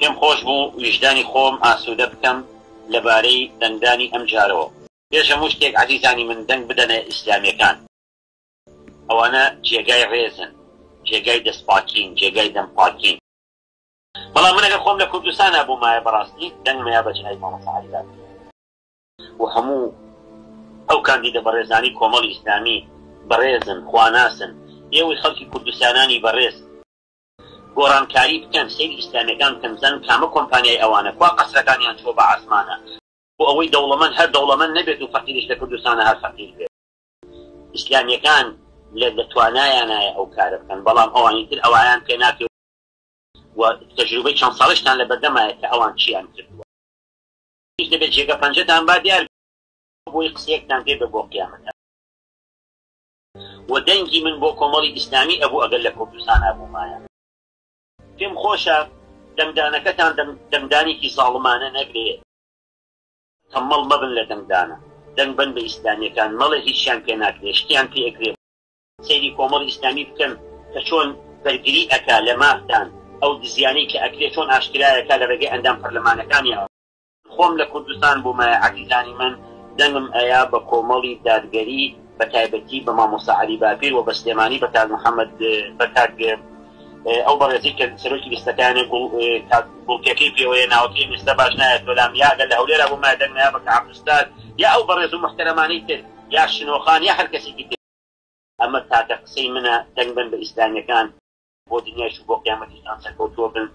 پێم خۆش بوو ویژدانی خۆم ئاسوودە بکەم لەبارەی دەنگدانی ئەم جارەوە. پێش هەموو شتێک عەزیزانی من دەنگ بدەنە ئیسلامیەکان. ئەوانە جێگای ڕێزن، جێگای دەست پاکین، جێگای دەم پاکین. بەڵام من ئەگەر خۆم لە کوردستانا بوومایە بەڕاستی دەنگمەیا بە جەنابی مامۆستا عەلی باپیر و هەموو ئەو کاندیدە بەڕێزانەی کۆمەڵی ئیسلامی بەڕێزن، خواناسن. ئێوەی خەڵکی کوردستانانی بەڕێز گۆڕانکاری بکەن، سەیری ئیسلامیەکان بکەن بزانن کامە کۆمپانیای ئەوانە، کوا قەسرەکانیان چووە بە عاسمانە. بۆ ئەوەی دەوڵەمەند هەر دەوڵەمەند نەبێت و فەقیریش لە کوردستانا هەر فەقیر بێت. ئیسلامیەکان لە لە توانایانایە ئەو کارە بکەن، بەڵام ئەوانی تر ئەوایان پێ ناکرێت و تەجروبەی چەند ساڵیشتان لە بەردەمایە کە ئەوان چیان کردووە. دەبێت جێگە پەنجەتان با دیار بێت بۆی قسەیەکتان پێ بێ بۆ قیامەت. و دەنگی من بۆ کۆمەڵی ئیسلامی ئەبوو ئەگەر لە کوردستانا بوومایە. پێم خۆشە دەنگدانەکەتان دەنگدانێکی زاڵمانە نەبێ. تەمەڵ مەبن لە دەنگدانە. دەنگ بەن بە ئیسلامیەکان مەڵێ هیچیان پێ ناکرێ شتیان پێ ئەکرێ. سەیری کۆمەڵی ئیسلامی بکەن کە چۆن بەرگری ئەکا لە مافتان ئەو دزیانەی کە ئەکرێ چۆن ئاشکرایەکا لە ڕێگەی ئەندام پەرلەمانەکانیەوە. خۆم لە کوردستان بوومایە عەزیزانی من دەنگم ئەیا بە کۆمەڵی دادگەری بە تایبەتی بە مامۆستا عەلی باپیر وە بە سلێمانی بە کاک محمد بە کاک ئەو بەڕێزەی کە سەرۆکی لیستەکانە گوڵ کاک گوڵکەکەی پێوەیە ناوەکەی ئێستا باش نایەتەوە لام یا گەر لە هەولێرا بوومایە دەنگم ئەیا بە کاک عەبدولستار یا ئەو بەڕێز و موحتەرەمانەی تر یا شنۆخان یا هەر کەسێکی تر. ئەمە تاکە قسەی منە دەنگ بەن بە ئیسلامیەکان. بۆ دنیایش و بۆ قیامەتیشتان سەرکەوتووە بن.